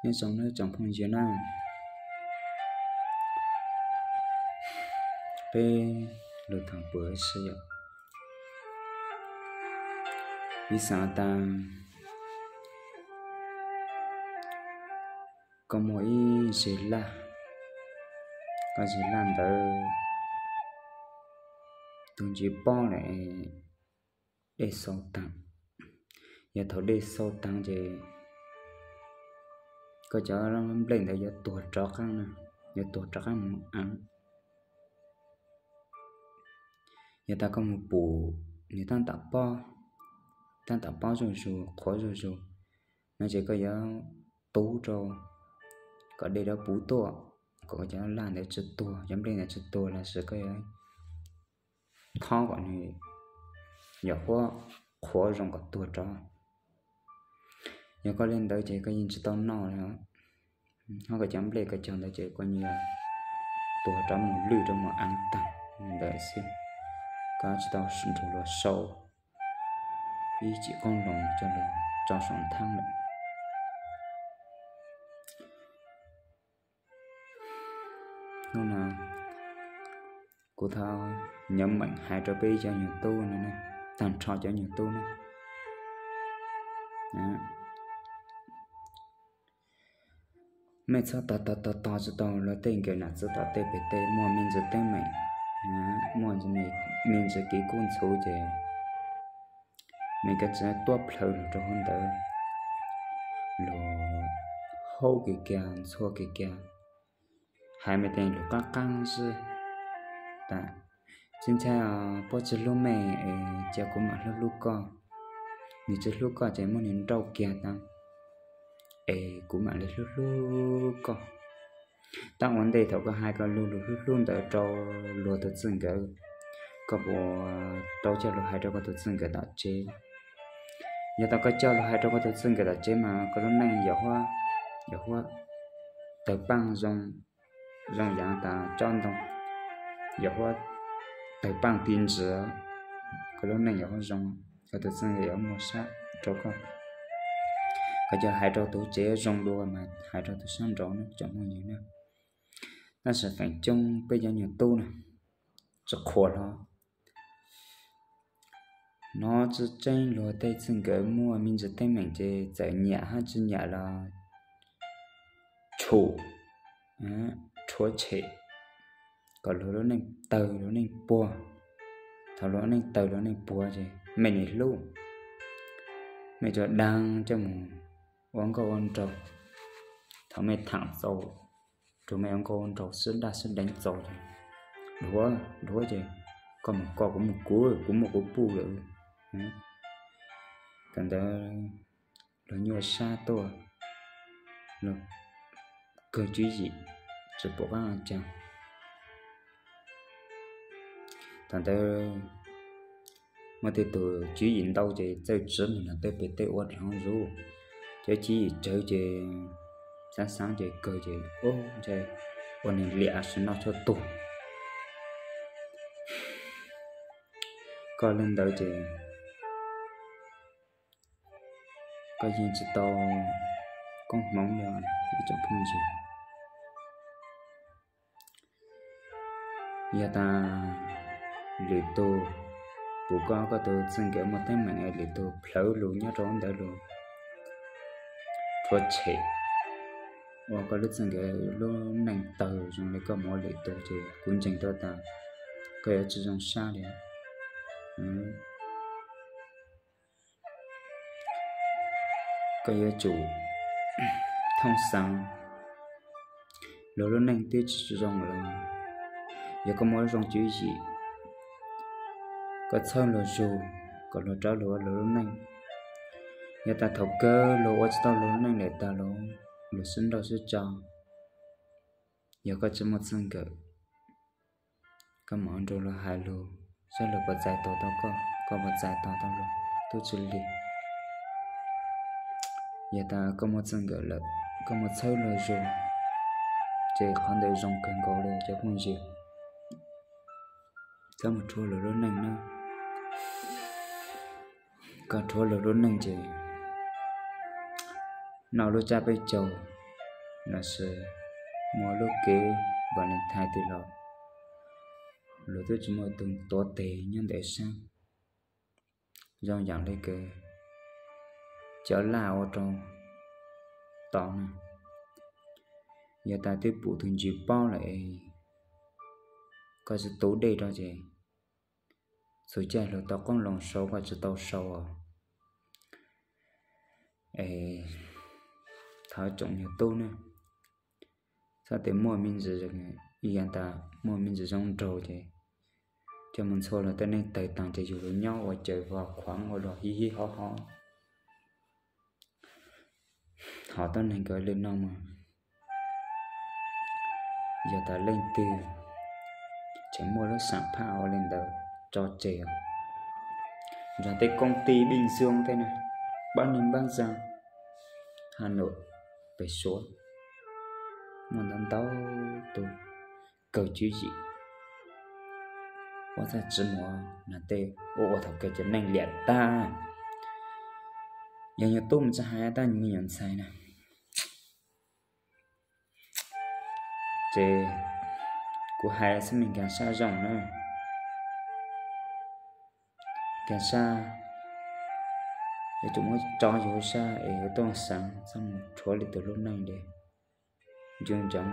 Nyob zoo nawb tsoom phooj ywg na, peb lug thaam puas si yom, piv xam tas koj muaj ib zeg laj, koj zeg laj ntawd tug ntsis pob lawm, dej xau taag. Yog thaum dej xau taag ces koj cov nplej ntawd yuav tuag rov qaab na, yuav tuag rov qaab moog aav. Yog tas koj moog pum nwg taab tom pob, taab tom pob zuj zug, qhuav zuj zug no ces koj yuav tub rau kom dej dawb puv tuaj, kom koj cov laj ntawd tsi tuag, cov nplej ntawd tsi tuag, lossis koj yuav thob kom nwg yog huab qhuav zoo kom tuag rov. Yog koj le ntawd ces koj yeej tsi tau noj li os. Ho koj cov nplej koj cog ntawd ces koj yeej tuag rov moog lwj rov moog aav taag ntawd xwb. Koj tsi tau nrug luag sau ib cim qoob loo coj lug tso saum nthaab lawm. Hnub no kuv thov nyeem meem hais rau peb cov nyuag tub no, taag nrho cov nyuag tub na, mej txhob tos tos tos tos tsi tau luag tej nkawm nam txiv tom tej pem tej muaj me ntsis teeb meem, muaj me ntsis kev kub ntxhuv ces mej kav tsij tuab plhawv lug rau hauv ntawd, lug haub kiag kiag, ntxhua kiag kiag, hais mej tej lug qaab qaab xwb. Tas tsis ntshai, puab tsis hlub mej es cia kuv mam hlub hlub koj. Nwg tsis hlub koj ces muab nwg nrauj kiag tas es kuv mam li hlub hlub koj. Taab ua ntej thaum koj hais koj lug lug hlub hlub ntawd rau luag tug txij nkawm, koj puas tau coj lug hais rau koj tug txij nkawm tom tsev? Yog tas koj coj lug hais rau koj tug txij nkawm tom tsev mas koj lub neej yuav huab, yuav huab tawg paaj zoo, zoo yaav tas tsob ntoo, yuav huab tawg paaj ti ntsiv, koj lub neej yuav huab zoo, koj tug txij nkawm yuav muaj sab rau koj. Koj coj hais rau tug tsev zoo dua mas hais rau tug sab nraud na tsoom phooj ywg na. Tab sis feem coob peb cov nyuag tub na tsi qhuas hlo. Hnov tsi tseeb luag tej txij nkawm muaj me ntsis teeb meem ces txawm nyam hab tsi nyam los tshum, rhuav tshem kom luag lub neej tawg luag neej puag. Thaum luag neej tawg luag neej puag ces mej nim hlub, mej tsuas daag coj mus ua nkauj ua nraug. Thaum mej thaam txaus, tsuas mej ua nkauj ua nraug sib daj sib deev txaus ces dhuav dhuav ces koj mus koj, kuv mus kuv, kuv muaj kuv puj lawm. Thaum ntawd luag nyuaj sab tuaj, luag kawg tswv yim tsi pum qaab caag. Thaum ntawd muaj tej tug tswv yim ntau ces txawj tsiv mus nrug tej pem tej ua dlov zuj, cov tswv yim tsawg ces xaav xaav ces kawg ces ua ntshai ua neeg liam sib noj tshuaj tuag. Koj le ntawd ces koj yeej tsi tau koob hmoov li ib tsoom phooj ywg. Yog tas lwm tug pum koj, koj tug txij nkawm muaj teeb meem es lwm tug plhawv lug nyob rau ntawd lug rhuav tshem ua koj lub txij nkawm lub neej tawg zoo li koj mus ua lwm tug ces kuv ntseeg tau tas koj yuav tsi zoo sab li. Koj yuav tsum thooj xaav, luag lub neej twb tsi zoo los yog koj muaj lub zoo tswv yim, koj txhawb luag zug kom luag rov lug ua luag lub neej. Yog tas thaum kawg luag ua tsi tau luag lub neej lawm tas los luag sib nrauj sib tso, yog koj tsi muaj txij nkawm, koj mam nrug luag hais lug saib luag puas txais tos tau koj, koj puas txais tos tau luag tub tsi li. Yog tas koj muaj txij nkawm lawm, koj muaj txhawb luag zug, ces qhov ntawd zoo kawg nkaus li cov phooj ywg. Txhob mus rhuav luag lub neej na. Koj rhuav luag lub neej ces noj lub tsab peb caug, Lossis muaj lub kev Valentine twg los luag twb tsis muaj tus tuav tes nyob ntawm sab. Zoo yam li kws cov laj ua rau tod na, yog tas twb pum tus ntsis paub lawm es koj tsis tu dej rau ces txhua caij luag tau qoob loo sau koj tsis tau sau os. Es thov tsoom niag tub ne, txhob tias muaj me ntsis, ib yam tas muaj me ntsis zoo nraug ces coj mus ntxhua luag tej neej tawg taag ces yug luag nyob ua caws vog khuav ua luag hib hib hob hob. Hom tuab neeg kws li no mas yog tas leej twg tseem muaj lub xaam phaj ua li ntawd tso tseg. Nrog tej koob tij Bình Dương tej na, Bắc Ninh, Bắc Giang, Hà Nội, pem Suav muaj ntau ntau tus kawg tswv yim. Ua txhaj tsi muaj na tej ua ua thaum kawg cov neeg liam tag. Yog nyuag tub mus txog hais tab me nyuam ntxhais na, ces kuv hais xwb me nkag sab zoo na, nkag sab, yuav tsum muab tso yug sab es yuav tuaj xaav txhob mus rhuav li tus lub neej li. Ncu ntsoov